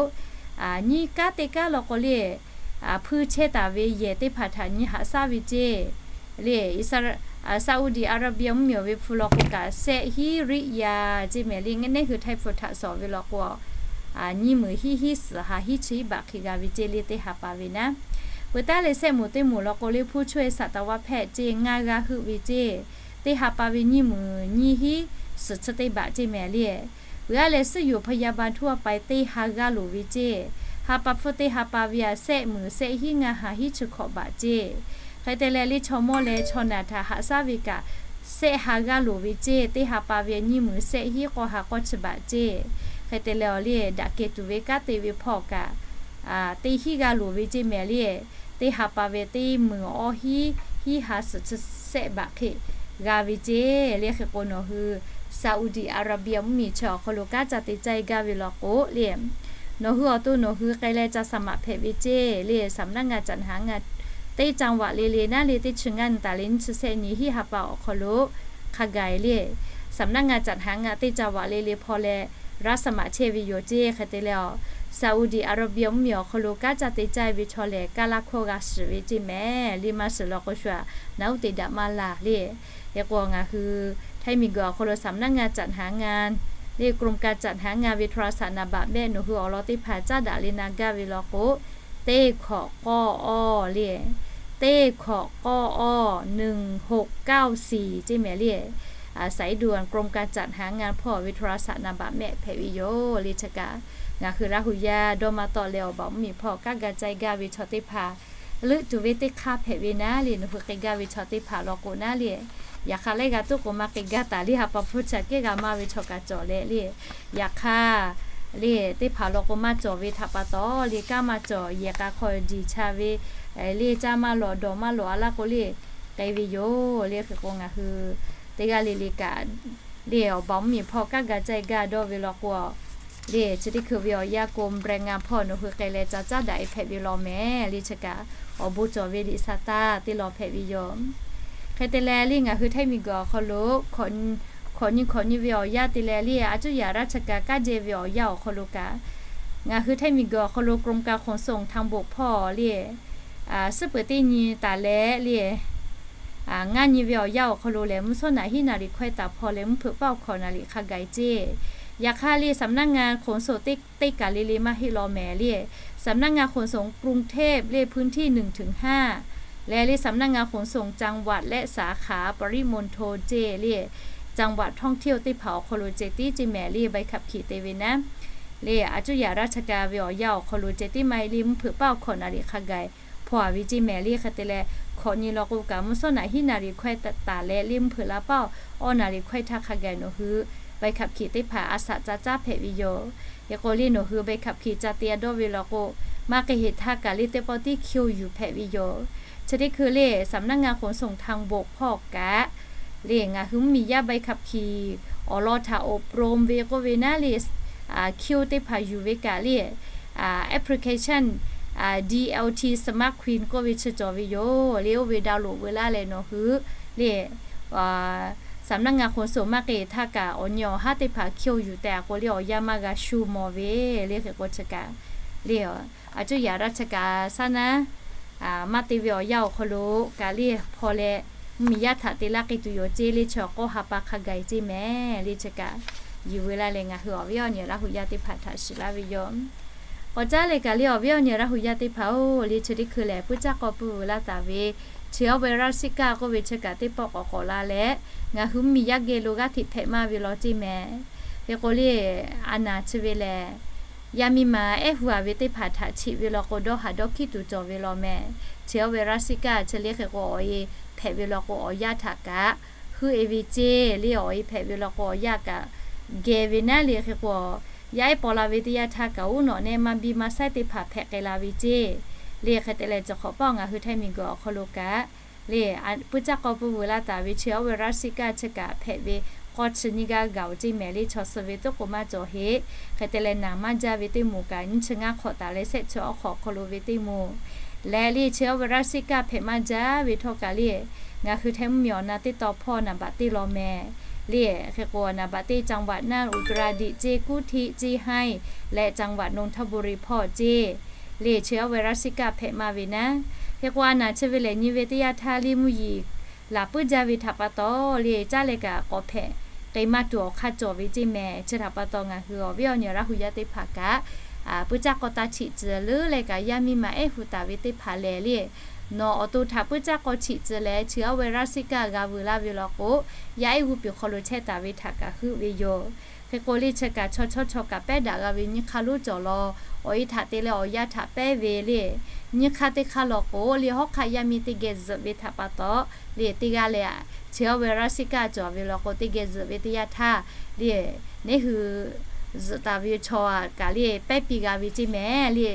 nyiˇ kanˉ teˇ kanˉ law k'o liˇ hpuiˇ chehˇ taˍ ve yehˬ teˇ hpaˍ htaꞈ nyi haꞈ shaˉ ve ceˇ. Liˇ Saudi Arabia mvuhˇmiˬ awˬ ve hpu law k'o kaꞈ shehˆ hiˉ Riyal ceˇ mehˍ liˇ, neˇ hui Htaiˇ hpu htaꞈ shawˍ ve law k'o nyiˇ meunˍ hiˉ hiˉ suhˍ ha hiˉ chi hiˉ baꞈ hk'e g'a ve ceˇ liˇ teˇ ha pa ve naˉ. Peuˬ taˉ leh shehˆ moˍ teˇ moˍ law k'o liˇ hpuˇ chaweh saꞈ taˍ vaˇ hpehꞈ ceˇ ngaˇ g'aˇ heuˆ ve ceˇ. Teˇ ha pa ve nyiˇ meunˍ nyiˇ hiˉ suhˍ chi teˇ baꞈ ceˇ mehˍ liˇ. Peuˬ aˉ leh suhˉ yoˬ พยาบาลทั่วไป teˇ ha g'aˇ loˍ ve ceˇ. Ha pa hpfuhˇ teˇ ha pa ve aꞈ shehˆ meunˍ shehˆ hiˉ ngaˇ ha hiˉ chi hkawꞈ baꞈ ceˇ. Hk'e te leh liˇ chaw mawˇ leh chaw naˬ htaꞈ haꞈ shaˉ ve kaꞈ shehˆ ha g'aˇ loˍ ve ceˇ. Teˇ ha pa ve nyiˇ meunˍ shehˆ hiˉ k'awˇ ha k'awˇ chi baꞈ ceˇ. Hk'e te leh awˬ liˇ daꞈ kehˬ tuˬ ve kanˉ te ve hpawˇ kaꞈ teˇ hiˉ g'aˇ loˍ ve ceˇ mehˍ liˇ. Teˇ ha pa ve teˇ meunˍ awˇ hiˉ hiˉ ha suhˍ chi shehˆ baꞈ hk'e g'a ve ceˇ liˇ. Hk'e k'o nawˬ hui Saudi Arabia mvuhˇmiˬ chi awˬ hk'aw lo kanˉ ca te caˇ-e gaˇ ve law k'o liˇ nawˬ hui awˬ to nawˬ hui k'ai leh ca สมัคร hpehꞈ ve ceˇ liˇ สำนักงานจัดหางาน teˇ จังหวัด le le naˉ liˇ teˇ chi ngaˇ nyi taˍ leh nyiˇ chi shehˆ nyi hiˉ ha pa awˬ hk'aw lo hk'a gaˬ-e liˇ สำนักงานจัดหางาน teˇ จังหวัด le le hpaw leh รับสมัคร chehˇ ve yoˬ ceˇ. Hk'e te leh Saudi Arabia mvuhˇmiˬ awˬ hk'aw lo kanˉ ca te caˇ-e ve chaw lehˬ kaˇ laˇ hkawˇ g'a shiˍ ve ceˇ mehˍ liˇ maˇ shiˍ law k'o shu-aꞈ naˬ uˉ te daꞈ maˇ laˬ liˇ. Hk'e k'o ngaˬ hui Htaiˇ miˬguiˬ awˬ hk'aw lo สำนักงานจัดหางาน le กรมการจัดหางาน ve โทรศัพท์ นามบัตร mehˆ nawˬ hui awˬ lawn teˇ hpaˍ caˉ daꞈ leh na gaˇ ve law k'o teˇ hkawꞈ k'awˇ awˇ liˇ teˇ hkawꞈ k'awˇ awˇ หนึ่งหกเก้าสี่ ceˇ mehˍ liˇ สายด่วนกรมการจัดหางาน hpawˇ ve โทรศัพท์ นามบัตร mehˆ hpehꞈ ve yoˬ liˇ. Chi kaꞈ ngaˬ hui Laˇ huˍ yaˇ dawˇ maˇ tawˆ leh awˬ baˬ mvuhˇmiˬ hpawˇ kanˉ ga caˇ-e gaˇ ve chaw teˇ hpaˍ leuˆ tuˬ ve teˇ hk'aˇ hpehꞈ ve naˉ liˇ nawˬ hui k'ai gaˇ ve chaw teˇ hpaˍ law k'o naˉ liˇ Yaꞈ hk'aˇ lehˬ g'a tuˉ k'o maˇ k'ai gaˇ taˍ le, ha pa hpu chaꞈ kehˉ g'a maˇ ve chaw kaꞈ cawˬ leh le. Yaꞈ hk'aˇ le teˇ hpaˍ law k'o maˇ cawˬ ve htaꞈ pa taw le, kanˉ maˇ cawˬ, yehˬ k'a hk'aw diˬ cha ve le, caˇ maˇ lawꞈ dawˬ maˇ lawꞈ a laˇ k'o le, k'ai ve yoˬ le. Hk'e k'o ngaˬ hui teˇ g'aˇ le le kaꞈ le awˬ baˬ mvuhˇmiˬ hpawˇ kanˉ ga caˇ gaˇ dawˇ ve law k'o le, chi teˇ hkui ve awˬ yanˇ กรมแรงงาน hpawˇ nawˬ hui k'ai leh ca caˉ daꞈ e hpehꞈ ve law mehˍ le. Chi kaꞈ awˬ bon cawˬ ve liꞈ sa taˇ teˇ law hpehꞈ ve yoˬ. Hk'e te leh le ngaˬ hui Htaiˇ miˬguiˬ awˬ hk'aw lo hkawꞈ nyi hkawꞈ nyi ve awˬ yanˇ te leh le, a cuˇ yaꞈ raˇ cha ka kaˇ jehˇ ve awˬ yanˇ awˬ hk'aw lo kaꞈ, ngaˬ hui Htaiˇ miˬguiˬ awˬ hk'aw lo กรมการขนส่งทางบก hpawˇ le, suhˉ peuˬ teˇ nyi taˍ leh le, ngaˇ nyi ve awˬ yanˇ awˬ hk'aw lo lehˬ, mvuhˇ shawˉ naꞈ hiˉ naˍ riˍ hkawehˇ taˍ hpawˇ leh mvuhˇ hpeuꞈ paˆ awˬ hkawꞈ naˍ riˍ hk'a gaˬ e ceˇ. Yaꞈ hk'aˇ le สำนักงานขนส่ง teˇ teˇ kaˬ le le maˇ heˆ law mehˍ le, สำนักงานขนส่งกรุงเทพ le พื้นที่ หนึ่งถึงห้า leh le สำนักงานขนส่งจังหวัดและสาขา ปริมณฑล ceˇ le, จังหวัดท่องเที่ยว teˇ hpaˍ awˬ hk'aw lo ceh tiˉ ceˇ mehˍ le, ใบขับขี่ te ve naˉ le, a cuˇ yaꞈ raˇ cha ka ve awˬ yanˇ awˬ hk'aw lo ceh tiˉ maˇ heˆ le, mvuhˇ hpeuꞈ paˆ awˬ hkawꞈ naˍ riˍ hk'a gaˬ hpawˇ a ve ceˇ mehˍ le. Hk'e te leh hkawꞈ nyi law k'o kaꞈ mvuhˇ shawˉ naꞈ hiˉ naˍ riˍ hkawehˇ taˍ leh le, mvuhˇ hpeuꞈ la paˆ awˬ naˍ riˍ hkawehˇ htaˇ hk'a gaˬ nawˬ hui ใบขับขี่ teˇ hpaˍ a shaꞈ ca caˉ hpehꞈ ve yoˬ. Hk'e k'o le nawˬ hui ใบขับขี่ ca te a dawˇ ve law k'o, maˇ k'ai heˍ htaˇ kaꞈ le teˇ pawˆ tiˉ คิว yuˬ hpehꞈ ve yoˬ. Chi teˇ hkui le สำนักงานขนส่งทางบก hpawˇ kaꞈ le ngaˬ hui mvuhˇmiˬ yaˇ ใบขับขี่ awˬ lawn htaꞈ อบรม ve k'oˆ ve naˉ le, คิว teˇ hpaˍ yuˬ ve kaꞈ le, application DLT Smart Queen k'oˆ ve chi cawˬ ve yoˬ le. Oˇ ve ดาวน์โหลด veu laˇ leh nawˬ hui le สำนักงานขนส่ง maˇ k'ai htaˇ kaꞈ awˬ nyi awˬ haˉ teˇ hpaˍ คิว yuˬ tehꞈ a k'o le awˬ yanˇ maˇ g'a shu mawˬ ve le. Hk'e k'o chi kaꞈ le a cuˇ yaꞈ raˇ cha ka shaˉ naˉ maˇ te ve awˬ yanˇ awˬ hk'aw lo kaꞈ le hpawˇ leh mvuhˇmiˬ yaˇ htaꞈ te laˇ k'ai tuˬ yoˬ ceˇ le. Chi awˬ k'aw ha pa hk'a gaˬ e ceˇ mehˍ le. Chi kaꞈ yuˬ veu laˇ leh ngaˬ hui awˬ viˉ awˬ nyi Laˇ hu yaˇ teˇ hpaˍ htaꞈ shiˍ laˇ ve yoˬ. K'awꞈ caˉ leh kaꞈ le awˬ viˉ awˬ nyi Laˇ hu yaˇ teˇ hpaˍ-oˬ le, chi teˇ hkui lehˬ puiˉ caˇ k'aw pui veu laˇ taˍ ve chi awˇ ไวรัสซิก้า k'oˆ ve chi kaꞈ teˇ pawˆ k'awꞈ k'awꞈ la leh ngaˬ hui mvuhˇmiˬ yaˇ geh lo g'aˇ hteꞈ hpehꞈ maˇ ve law ceˇ mehˍ. Hk'e k'o le a naˍ chi ve lehˬ, yaˇ miˇ ma ehˉ hu a ve teˇ hpaˍ htaꞈ cheꞈ ve law k'o dawˇ haˍ dawˇ hkiˉ tuˬ cawˬ ve law mehˍ. Chi awˇ ไวรัสซิก้า chi le hk'e k'o awˬ e hpehꞈ ve law k'o awˬ yanˇ htaꞈ kaꞈ heuˆ e ve ceˇ le. Awˬ e hpehꞈ ve law k'o awˬ yanˇ kaꞈ geh ve naˉ le. Hk'e k'o yaˇ ehˉ paw la ve teˇ yanˇ htaˇ kaꞈ uˉ nawꞈ nehˇ maˇ biˇ maˇ saiˉ teˇ hpaˍ hpehꞈ k'ai la ve ceˇ le. Hk'e te leh chi hk'awꞈ paˆ ngaˬ hui Htaiˇ miˬguiˬ awˬ hk'aw lo kaꞈ le puiˉ caˇ k'aw pui veu laˇ taˍ ve chi awˇ ไวรัสซิก้า chi kaꞈ hpehꞈ ve k'awˇ chi nyiˇ g'aˇ gaˬ oˬ ceˇ mehˍ le. Chaw suh ve toˉ k'o maˇ cawˬ heˆ. Hk'e te leh naˍ maˇ jaˇ ve teˇ moˍ kaꞈ nyiˇ chi ngaˇ hk'awꞈ taˍ leh shehˆ chi awˉ hk'awꞈ awˬ hk'aw lo ve teˇ moˍ leh le chi awˇ ไวรัสซิก้า hpehꞈ maˇ jaˇ ve htawˇ kaꞈ le ngaˬ hui Htaiˇ mvuhˇmiˬ awˬ na teˇ taw hpawˇ naˍ baꞈ teˇ law mehˍ le. Hk'e k'o naˍ baꞈ teˇ จังหวัดน่าน อุตรดิตถ์ ceˇ, กุตรถี ceˇ, ฮาย leh จังหวัดนนทบุรี hpawˇ ceˇ le chi awˇ ไวรัสซิก้า hpehꞈ maˇ ve naˉ. Hk'e k'o a naˍ chi ve lehˬ nyi ve teˇ yanˇ htaˇ le mvuhˇ yeˬ laˬ puiˉ jaˇ ve htaꞈ pa taw le caˉ leh kaꞈ k'awꞈ hpehꞈ k'ai maˇ tuˬ awˬ hk'aˇ cawˬ ve ceˇ mehˍ. Chi htaꞈ pa taw ngaˬ hui awˬ viˉ awˬ nyi Laˇ hu yaˇ teˇ hpaˍ kaꞈ puiˉ caˇ k'aw taˇ cheꞈ tcuh leuˉ leh kaꞈ yaˇ miˇ ma ehˉ hu taˍ ve teˇ hpaˍ lehˬ le nawˬ awˬ to htaꞈ puiˉ caˇ k'aw cheꞈ tcuh leh chi awˇ ไวรัสซิก้า g'a veu laˇ ve law k'o yaˇ ehˉ g'uˇ piˍ hk'aw lo chehˇ taˍ ve htaꞈ kaꞈ heuˆ ve yoˬ. Hk'e k'o le chi kaꞈ chaw chawˇ chaw kaꞈ pehˉ daꞈ g'a ve nyiˇ hk'aˇ lonˉ cawˬ law, awˬ e htaꞈ te leh awˬ yanˇ htaꞈ pehˉ ve le nyiˇ hk'aˇ teˇ hk'aˇ law k'o le hawˉ hk'aˆ yaˇ miˇ teˇ geh zuhꞈ ve htaꞈ pa taw le teˇ g'aˇ leh chi awˇ ไวรัสซิก้า cawˬ ve law k'o teˇ geh zuhꞈ ve teˇ yanˇ htaˇ le neˉ hui zuhꞈ taˍ ve chaw kaꞈ le pehˉ piˇ g'a ve ceˇ mehˍ le.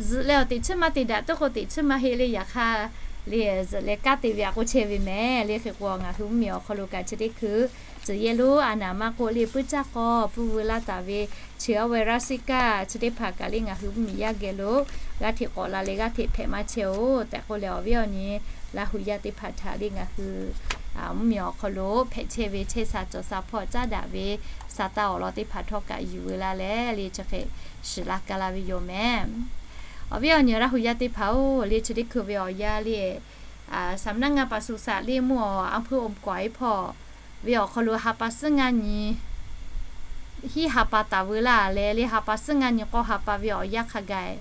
Zuhꞈ leh awˬ teꞈ chiˉ maˇ te daꞈ tuˉ k'o teꞈ chiˉ maˇ heˆ le. Yaꞈ hk'aˇ le zuhꞈ leh kanˉ te ve a k'o chehˇ ve mehˍ le. Hk'e k'o ngaˬ hui mvuhˇmiˬ awˬ hk'aw lo kaꞈ chi teˇ hkui tcuh yehˇ lonˉ a naˍ maˇ k'oˆ le puiˉ caˇ k'aw pui veu laˇ taˍ ve chi awˇ ไวรัสซิก้า chi teˇ hpaˍ kaꞈ le ngaˬ hui mvuhˇmiˬ yaˇ geh lo g'aˇ hteꞈ k'awꞈ la leh g'aˇ hteꞈ hpehꞈ maˇ chehˇ oˬ tehꞈ k'oˆ leh awˬ viˉ awˬ nyi Laˇ hu yaˇ teˇ hpaˍ htaꞈ le ngaˬ hui mvuhˇmiˬ awˬ hk'aw lo hpehꞈ chehˇ ve chehˇ sha cawˬ sha hpawˇ caˉ daꞈ ve sa taˇ awˬ lawn teˇ hpaˍ htawˇ kaꞈ yuˬ veu laˇ leh le chi hk'e shiˍ la ka la ve yoˬ mehˍ. Awˬ viˉ awˬ nyi Laˇ hu yaˇ teˇ hpaˍ-oˬ le chi teˇ hkui ve awˬ yanˇ le สำนักงานปศุสัตว์ le mvuhˇ awˬ อำเภออมก๋อย hpawˇ ve awˬ hk'aw lo ha pa suhˉ ngaˇ nyi hiˉ ha pa taˍ veu laˇ leh le ha pa suhˉ ngaˇ nyi k'awˇ ha pa ve awˬ yanˇ hk'a gaˬ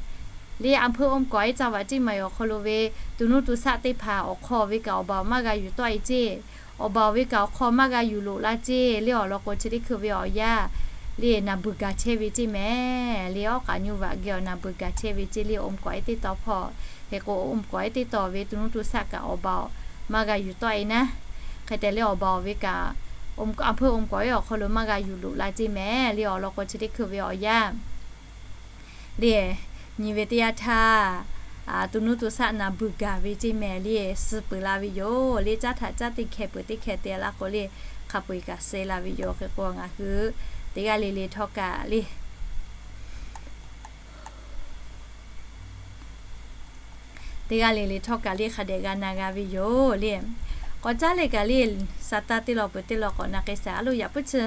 le อำเภออมก๋อย จังหวัดเชียงใหม่ awˬ hk'aw lo ve tuˬ nuˇ tuˬ shaˆ teˇ hpaˍ awˬ hk'aw ve kaꞈ awˬ baˬ maˇ g'a yuˬ tawˆ e ceˇ. Awˬ baˬ ve kaꞈ awˬ hk'aw maˇ g'a yuˬ loꞈ la ceˇ le awˬ lawn k'o chi teˇ hkui ve awˬ yanˇ le naˬ beuˬ gaˬ chehˇ ve ceˇ mehˍ le. Awˉ k'aꞈ nyu vaꞈ geh awˬ naˬ beuˬ gaˬ chehˇ ve ceˇ le อมก๋อย teˇ taw hpawˇ. Hk'e k'o อมก๋อย teˇ taw ve tuˬ nuˇ tuˬ shaˆ kaꞈ awˬ baˬ maˇ g'a yuˬ tawˆ e naˉ Hk'e te leh awˬ baˬ awˬ ve kaꞈ, a hpeuˇ องค์กร awˬ hk'aw lo maˇ g'a yuˬ loꞈ la ceˇ mehˍ le. Awˬ lawn k'o chi teˇ hkui ve awˬ yanˇ le, nyi ve teˇ yanˇ htaˇ, to nuˇ to shaˆ na beuˬ gaˬ ve ceˇ mehˍ le, suh peuˬ la ve yoˬ le. Caˇ htaꞈ caˇ teˇ hkeh peuˬ teˇ hkeh te laˇ k'o le, hk'a peu-eˬ kaꞈ suh la ve yoˬ. Hk'e k'o ngaˬ hui teˇ g'aˇ le le htawˇ kaꞈ le, teˇ g'aˇ le le htawˇ kaꞈ le hk'a dehꞈ g'a na g'a ve yoˬ le. K'awꞈ caˉ leh kaꞈ le, sa taˇ teˇ law peuˬ teˇ law k'awꞈ na k'ai shaˍ. A lo yaꞈ puiˉ chi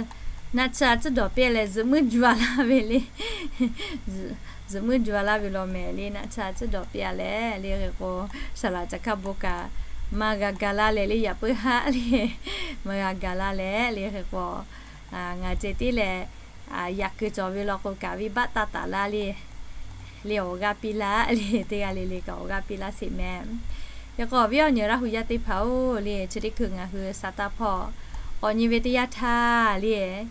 naˆ tsuhˇ a tcuhˉ dawˬ piˇ leh zuhꞈ muiˉ juˬ a laˇ ve le. Zuhꞈ muiˉ juˬ a laˇ ve law mehˍ le, naˆ tsuhˇ a tcuhˉ dawˬ piˇ a leh le. Hk'e k'o, saˍ laꞈ ca hkaˇ bon kaꞈ maˇ g'a ga laˇ leh le, yaꞈ puiˉ haˆ le, maˇ g'a ga laˇ leh le. Hk'e k'o, ngaˬ ceh tiˉ leh yaꞈ kuiˬ cawˬ ve law k'o kaꞈ venˇ baˆ taˇ taˍ laˇ le. Le awˬ g'aˇ piˇ laˇ le, teˇ g'aˇ le le kaꞈ awˬ g'aˇ piˇ laˇ sheˍ mehˍ. Hk'e k'o awˬ viˉ awˬ nyi Laˇ hu yaˇ teˇ hpaˍ-oˬ le, chi teˇ hkui ngaˬ hui sa taˇ hpawˇ k'awꞈ nyi ve teˇ yanˇ htaˇ le,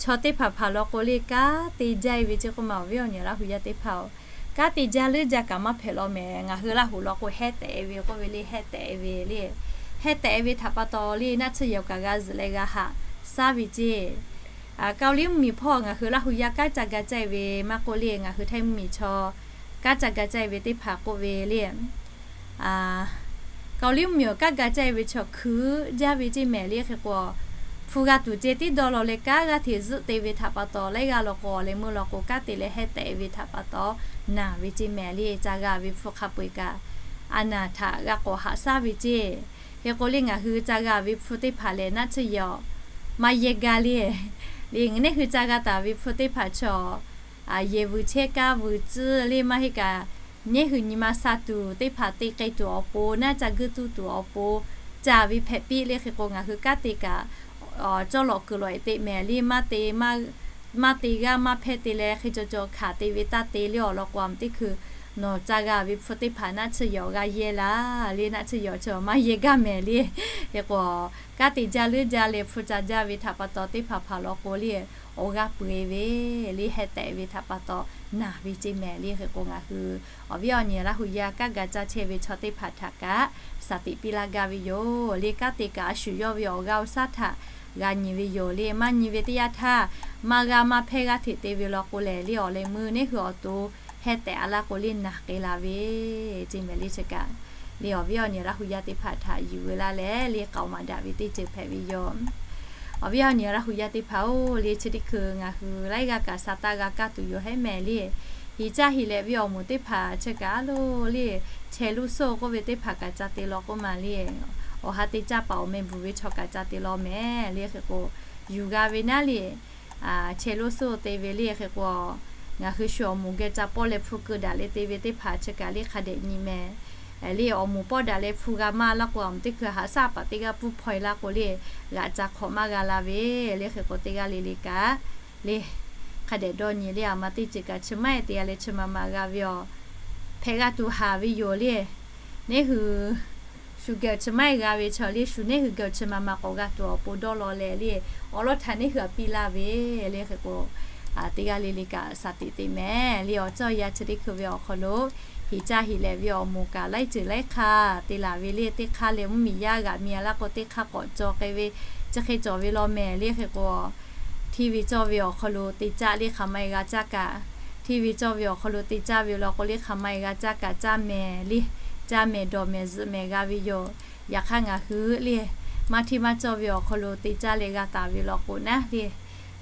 chaw teˇ hpaˍ hpaˍ law k'o le kanˉ te jaˇ e ve ceˇ k'oˆ ma, awˬ viˉ awˬ nyi Laˇ hu yaˇ teˇ hpaˍ-oˬ, kanˉ te jaˇ leuˉ jaˇ kaꞈ maˇ hpehꞈ law mehˍ. Ngaˬ hui Laˇ hu law k'o heh tehꞈ e ve k'oˆ ve le, heh tehꞈ e ve le. Heh tehꞈ e ve htaꞈ pa taw le, naˆ tsuhˇ yehˬ kaꞈ g'a zuhꞈ leh g'a haꞈ shaˉ ve ceˇ. Kaoˍ liˇ mvuhˇmiˬ hpawˇ ngaˬ hui Laˇ hu yaˇ kanˉ ca ga caˇ e ve maˇ k'oˆ le, ngaˬ hui Htaiˇ mvuhˇmiˬ chaw kanˉ ca ga caˇ e ve teˇ hpaˍ k'oˆ ve le. Kaoˍ liˇ mvuhˇmiˬ awˬ kanˉ ga caˇ e ve chaw hkui jaˇ ve ceˇ mehˍ le. Hk'e k'o, hpu g'a tuˬ ceh tiˉ dawˇ law leh kanˉ g'aˇ hteꞈ zuhˆ te ve htaꞈ pa taw, laiˉ g'aˇ law k'o awˬ leh meuˇ law k'o kanˉ te leh heh tehꞈ e ve htaꞈ pa taw naˬ ve ceˇ mehˍ le. Ca g'a ve hpu hk'a peu-eˬ kaꞈ a naˬ htaꞈ g'a k'awꞈ haꞈ shaˉ ve ceˇ. Hk'e k'o le ngaˬ hui ca g'a ve hpu teˇ hpaˍ lehˬ naˆ tsuhˇ yehˬ maˇ yehˇ gaˇ le. Le ngaˬ neˇ hui ca g'a taˍ ve hpu teˇ hpaˍ chaw yehˬ vuiˬ chehˇ kaˇ vuiˬ tcuhˇ le maˇ heˆ kaꞈ, neˇ hui nyi ma sha tuˬ teˇ hpaˍ te k'ai tuˬ awˬ pon, naˆ ca guiˇ tuˇ tuˬ awˬ pon ca ve hpehꞈ piˇ le. Hk'e k'o ngaˬ hui kanˉ te kaꞈ cawˇ lawꞈ kuiˬ lawꞈ e teꞈ mehˍ le. Maˇ te g'aˇ maˇ hpehˇ te leh hk'e caw caw hkanˍ te ve taˇ te le. Awˬ lawn k'o a muˬ teˇ hkui nawˬ ca g'a ve hpu teˇ hpaˍ naˆ tsuhˇ yehˬ awˬ g'aˇ yehˇ laˇ le, naˆ tsuhˇ yehˬ chaw maˇ yehˇ gaˇ mehˍ le. Hk'e k'o, kanˉ te jaˇ leuˉ jaˇ leh hpu ca jaˇ ve htaꞈ pa taw teˇ hpaˍ hpaˍ law k'o le awˬ g'aˇ peu-eˬ ve le, heh tehꞈ ve htaꞈ pa taw naˬ ve ceˇ mehˍ le. Hk'e k'o ngaˬ hui awˬ viˉ awˬ nyi Laˇ hu yaˇ kanˉ ga caˇ chehˇ ve chaw teˇ hpaˍ htaꞈ kaꞈ shaˍ tiꞈ piˇ laˇ gaˇ ve yoˬ le. Kanˉ te kaꞈ a shu yawˇ ve awˬ g'aˇ awˬ shaˉ htaꞈ g'a nyi ve yoˬ le. Maˇ nyi ve teˇ yanˇ htaˇ, maˇ g'aˇ maˇ hpehˇ g'aˇ hteꞈ te ve law k'o lehˬ le, awˬ leh meuˇ neˇ hui awˬ to heh tehꞈ a laˇ k'o le naˬ k'ai la ve ceˇ mehˍ le. Chi kaꞈ le awˬ viˉ awˬ nyi Laˇ hu yaˇ teˇ hpaˍ htaꞈ yuˬ veu laˇ leh le k'aoˍ maˍ daꞈ ve teˇ ceuˬ hpehꞈ ve yoˬ. Awˬ viˉ awˬ nyi Laˇ hu yaˇ teˇ hpaˍ-oˬ le, chi teˇ hkui ngaˬ hui laiˉ g'aˇ kaꞈ sa taˇ g'a kaˇ tuˬ yoˬ hehˉ mehˍ le. Hiˍ caˇ hiˍ lehꞈ ve awˬ moˍ teˇ hpaˍ chi kaꞈ a lo le, chehˇ luˇ soˇ k'oˆ ve teˇ hpaˍ kaꞈ ca te law k'oˆ ma le. Awˬ ha te caˇ paˍ awˬ meh bvuhˬ ve chaw kaꞈ ca te law mehˍ le. Hk'e k'o, yuˬ g'a ve naˉ le, chehˇ luˇ soˇ te ve le. Hk'e k'o, ngaˬ hui shu awˬ moˍ geh ca pawˇ leh hpu keu daꞈ leh te ve teˇ hpaˍ chi kaꞈ le hk'a dehꞈ nyi mehˍ le. Awˬ moˍ pawˇ daꞈ leh hpu g'a maˇ laˇ k'o, a moˍ teˇ hkui haꞈ shaˉ paˍ teˇ g'aˇ pfuhˇ hpaw e laˇ k'o le, g'aꞈ ca hk'awꞈ maˇ g'a la ve le. Hk'e k'o teˇ g'aˇ le le kaꞈ le hk'a dehꞈ dawˇ nyi le. A ma teˇ ceuˬ kaꞈ chi maˇ e te g'a leh chi ma ma g'a ve awˬ hpehꞈ g'a tuˬ haˍ ve yoˬ le. Neˇ hui shu geh awˬ chi maˇ e g'a ve chaw le, shu neˇ hui geh awˬ chi ma ma k'awꞈ g'a tuˬ awˬ pon dawˇ law leh le, awˬ lawˉ htaꞈ neˇ hui a piˇ laˇ ve le. Hk'e k'o, teˇ g'aˇ le le kaꞈ shaˍ tiꞈ te mehˍ le. Awˬ ceuˬ awˬ yanˇ chi teˇ hkui ve awˬ hk'aw lo, hiˍ caˇ hiˍ lehꞈ ve awˬ moˍ kaꞈ laiˉ ceuˬ laiˉ hk'aˇ te laˬ ve le. Teˇ hk'aˇ leh mvuhˇmiˬ yaˇ g'aꞈ mi a laˇ k'o teˇ hk'aˇ k'awꞈ caw k'ai ve chi hk'e cawˬ ve law mehˍ le. Hk'e k'o, hteˇ ve cawˇ ve awˬ hk'aw lo te caˇ le hk'aˬ ma e g'a caˇ kaꞈ, hteˇ ve cawˇ ve awˬ hk'aw lo te caˇ ve law k'o le hk'aˬ ma e g'a caˇ kaꞈ caˇ mehˍ le, caˇ mehˍ dawˬ mehˍ zuhꞈ mehˍ g'a ve yoˬ. Yaꞈ hk'aˇ ngaˬ hui le maˇ hteˇ maˇ cawˇ ve awˬ hk'aw lo te caˇ leh g'a taˍ ve law k'o naˉ le,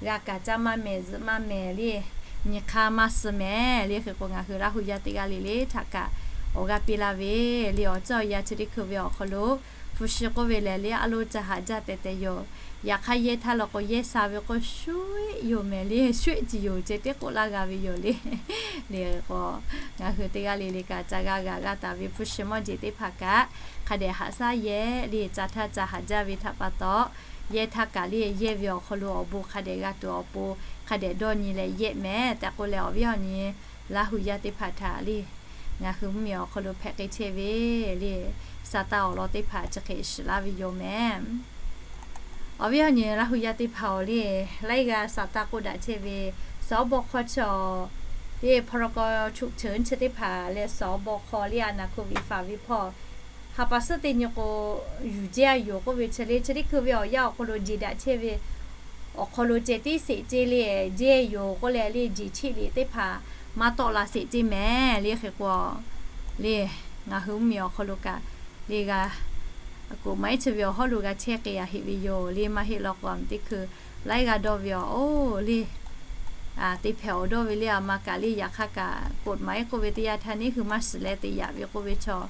g'a kaꞈ caˇ maˇ mehˍ zuhꞈ maˇ mehˍ le, nyi hk'aˇ maˇ suh mehˍ le. Hk'e k'o ngaˬ hui Laˇ hu yaˇ teˇ g'aˇ le le htaꞈ kaꞈ awˬ g'aˇ piˇ laˇ ve le. Awˬ ceuˬ awˬ yanˇ chi teˇ hkui ve awˬ hk'aw lo hpu shi k'oˆ ve lehˬ le a lo ca haꞈ jaˇ teh teh yoˬ. Yaꞈ hk'aˇ yehˇ htaˇ law k'o yehˇ sha ve k'o shuˉ-eˆ yoˬ mehˍ le, shuˉ-eˆ ci yoˬ ceh teˇ k'oˆ laˇ g'a ve yoˬ le. Le k'o, ngaˬ hui teˇ g'aˇ le le kaꞈ ca g'a g'a g'a taˍ ve hpu shi mawˇ jeˬ teˇ hpaˍ kaꞈ hk'a dehꞈ haꞈ shaˉ yehˇ le. Ca htaˇ ca haꞈ jaˇ ve htaꞈ pa taw, yehˇ htaˇ kaꞈ le yehˇ ve awˬ hk'aw lo awˬ bon hk'a dehꞈ g'a tuˬ awˬ pon hk'a dehꞈ dawˇ nyi leh yehˇ mehˍ tehꞈ k'oˆ leh awˬ viˉ awˬ nyi Laˇ hu yaˇ teˇ hpaˍ htaꞈ le ngaˬ hui mvuhˇmiˬ awˬ hk'aw lo hpehꞈ k'ai chehˇ ve le, sa taˇ awˬ lawn teˇ hpaˍ chi hk'e shiˍ laˇ ve yoˬ mehˍ. Awˬ viˉ awˬ nyi Laˇ hu yaˇ teˇ hpaˍ-oˬ le, laiˉ g'aˇ sa taˇ k'oˆ daꞈ chehˇ ve, สบค chi awˬ le พรก chuˇ cheuˬ chi teˇ hpaˍ leh สบค le a naˬ hko viꞈ faˍ ve hpawˇ ha pa suhˉ teˇ nyi k'o, yuˬ jehˇ a yoˬ k'oˆ ve chi le, chi teˇ hkui ve awˬ yanˇ awˬ hk'aw lo jeˬ daꞈ chehˇ ve awˬ hk'aw lo ceh tiˉ sheˍ ce le, jehˇ yoˬ k'oˆ leh le, jeˬ cheˆ liꞈ teˇ hpaˍ maˇ tawˆ la sheˍ ce mehˍ le. Hk'e k'o le, ngaˬ hui mvuhˇmiˬ awˬ hk'aw lo kaꞈ le g'a, กฎหมาย chi ve awˬ hawˉ lo g'a chehˇ k'ai a heˆ ve yoˬ le. Maˇ heˆ law k'o, a teˇ hkui laiˉ g'aˇ dawˇ ve awˬ oˬ le, te hpehꞈ awˬ dawˇ ve le, a ma kaꞈ le, yaꞈ hk'aˇ kaꞈ กฎหมาย k'oˆ ve teˇ yanˇ htaˇ neˇ hui maˇ shiˍ leh te yaꞈ ve k'oˆ ve chaw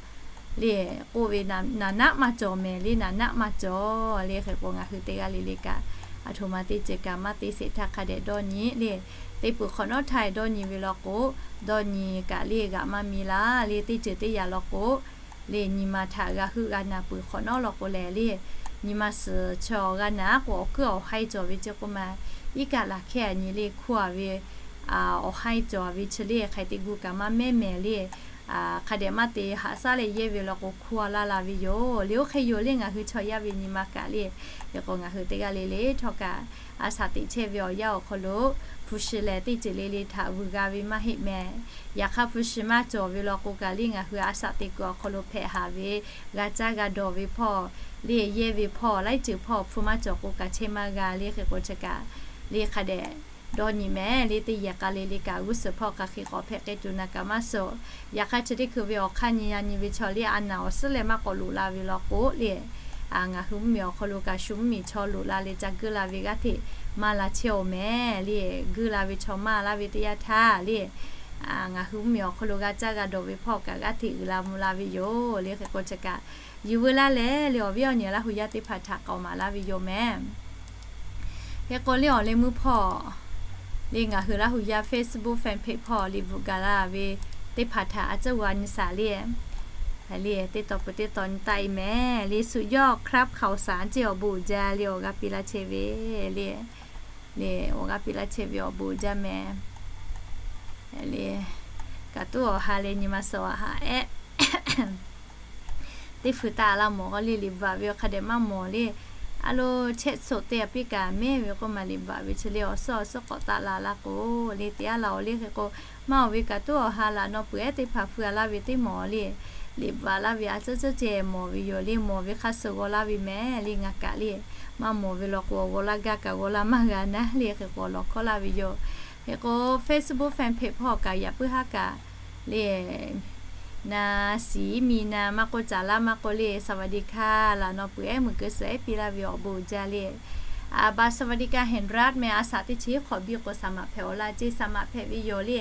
le, k'oˆ ve naˍ naˆ maˇ cawˬ mehˍ le, naˍ naˆ maˇ cawˬ le. Hk'e k'o, ngaˬ hui teˇ g'aˇ le le kaꞈ, aˬ htoꞈ ma teˇ ceuˬ kaꞈ maˇ te sheˍ htaˇ hk'a dehꞈ dawˇ nyi le. Teˇ peuˬ hk'awꞈ nawˉ htaˇ dawˇ nyi ve law k'o, dawˇ nyi kaꞈ le g'aꞈ maˇ mi laˇ le. Teˇ ceuˬ teˇ yanˇ law k'o le, nyi ma htaꞈ g'a heuˆ g'a naˬ peuˬ hk'awꞈ nawˉ law k'o lehˬ le, nyi ma suhˍ chaw g'a naˬ k'o, awˬ kuiˉ awˬ haiˇ cawˬ ve chi k'oˆ ma, iˉ kaˆ laˬ hkehˇ a nyi le, hkuˇ a ve awˬ haiˇ cawˬ ve chi le, hk'aˬ hk'e te gu kaꞈ maˇ mehˉ mehˍ le. Hk'a dehꞈ maˇ te haꞈ shaˉ leh yehˇ ve law k'o, hkuˇ a laˇ la ve yoˬ le. Oˇ hk'e yoˬ le, ngaˬ hui chaw yaˇ ve nyi ma kaꞈ le. Hk'e k'o, ngaˬ hui teˇ g'aˇ le le htawˇ kaꞈ, a shaꞈ teꞈ chehˇ ve awˬ yanˇ awˬ hk'aw lo hpu shi lehˬ teˇ ceuˬ le le htaꞈ vuiˬ g'a ve maˇ heˆ mehˍ. Yaꞈ hk'aˇ hpu shi maˇ cawˬ ve law k'o kaꞈ le, ngaˬ hui a shaꞈ teꞈ kuiˬ awˬ hk'aw lo hpehꞈ haˍ ve, g'a caˇ g'a dawˬ ve hpawˇ le, yehˇ ve hpawˇ, laiˉ ceuˬ hpawˇ hpu maˇ cawˬ k'o kaꞈ chehˇ maˇ g'a le. Hk'e k'o chi kaꞈ le, hk'a dehꞈ dawˇ nyi mehˍ le. Teˇ yehˬ k'a le le kaꞈ g'uˇ suhˍ hpawˇ k'a hk'e k'awꞈ hpehꞈ k'ai tuˬ naˬ kaꞈ maˇ suh. Yaꞈ hk'aˇ chi teˇ hkui ve awˬ hk'aˇ nyi a nyi ve chaw le, a naˬ awˬ suhˉ leh maˇ k'awꞈ loꞈ la ve law k'o le, ngaˬ hui mvuhˇmiˬ awˬ hk'aw lo kaꞈ shu mvuhˇmiˬ chaw loꞈ la leh ca geuˆ la ve g'aˇ hteꞈ maˇ la chehˇ awˬ mehˍ le. Geuˆ la ve chaw maˇ laˇ ve teˇ yanˇ htaˇ le, ngaˬ hui mvuhˇmiˬ awˬ hk'aw lo g'a caˇ g'a dawˬ ve hpawˇ kaꞈ g'aˇ hteꞈ uiˍ la mvuh la ve yoˬ le. Hk'e k'o chi kaꞈ, yuˬ veu laˇ lehˬ le, awˬ viˉ awˬ nyi Laˇ hu yaˇ teˇ hpaˍ htaꞈ k'aoˍ maˍ laˇ ve yoˬ mehˍ. Hk'e k'o le, awˬ leh meuˇ hpawˇ le, ngaˬ hui Laˇ hu yaˇ Facebook fan page hpawˇ liꞈ bvuhꞈ gaˬ la ve teˇ hpaˍ htaꞈ a cuˉ g'a nyi shaˍ le. Le teˇ taw peuˬ teˇ taw nyi taˆ e mehˍ le. Shu yawˇ ครับข่าวสาร ceˇ awˬ bon uiˍ jaˇ le, awˬ g'aˇ piˇ laˇ chehˇ ve le, le awˬ g'aˇ piˇ laˇ chehˇ ve awˬ bon uiˍ jaˇ mehˍ. Le kaꞈ tuˉ awˬ ha leh nyi ma suhˍ a ha ehˉ teˇ hpu taˆ laˇ mawˬ k'o le, liꞈ bvuhꞈ ve awˬ hk'a dehꞈ maˇ mawˬ le. A lo chehˇ soˍ te a piˇ kaꞈ mehˉ ve k'oˆ ma, liꞈ bvuhꞈ ve chi le awˬ suhˉ awˬ suhˉ k'awꞈ taˆ la laˇ k'o le, te a laˬ oˬ le. Hk'e k'o, maˇ oˬ ve kaꞈ tuˉ awˬ ha laˬ nawˬ peuˬ ehˉ teˇ hpaˍ hpu a laˇ ve teˇ mawˬ le, liꞈ bvuhꞈ laˇ ve a cuˉ cuˉ ceh mawˬ ve yoˬ le. Mawˬ ve hk'a suh g'aw laˇ ve mehˍ le. Ngaˬ kaꞈ le maˇ mawˬ ve law k'o, awˬ g'aw laˇ gaˇ kaꞈ g'aw laˇ maˇ g'a naˉ le. Hk'e k'o, lawˬ hkawˇ laˇ ve yoˬ. Hk'e k'o, Facebook fan page hpawˇ kaꞈ yaꞈ puiˉ haˉ kaꞈ le, na siˍ mi na maˇ k'oˆ, caˍ laˇ maˇ k'oˆ le, สวัสดีค่ะ laˬ nawˬ peuˬ ehˉ meuˬ keu suhˍ ehˉ piˇ laˇ ve awˬ bon uiˍ jaˇ le. A ba สวัสดีค่ะ แห่งรัฐ meh a shaꞈ teˇ chi hk'awꞈ biˇ k'o, saˍ maꞈ hpehꞈ awˬ laˇ ceˇ, saˍ maꞈ hpehꞈ ve yoˬ le.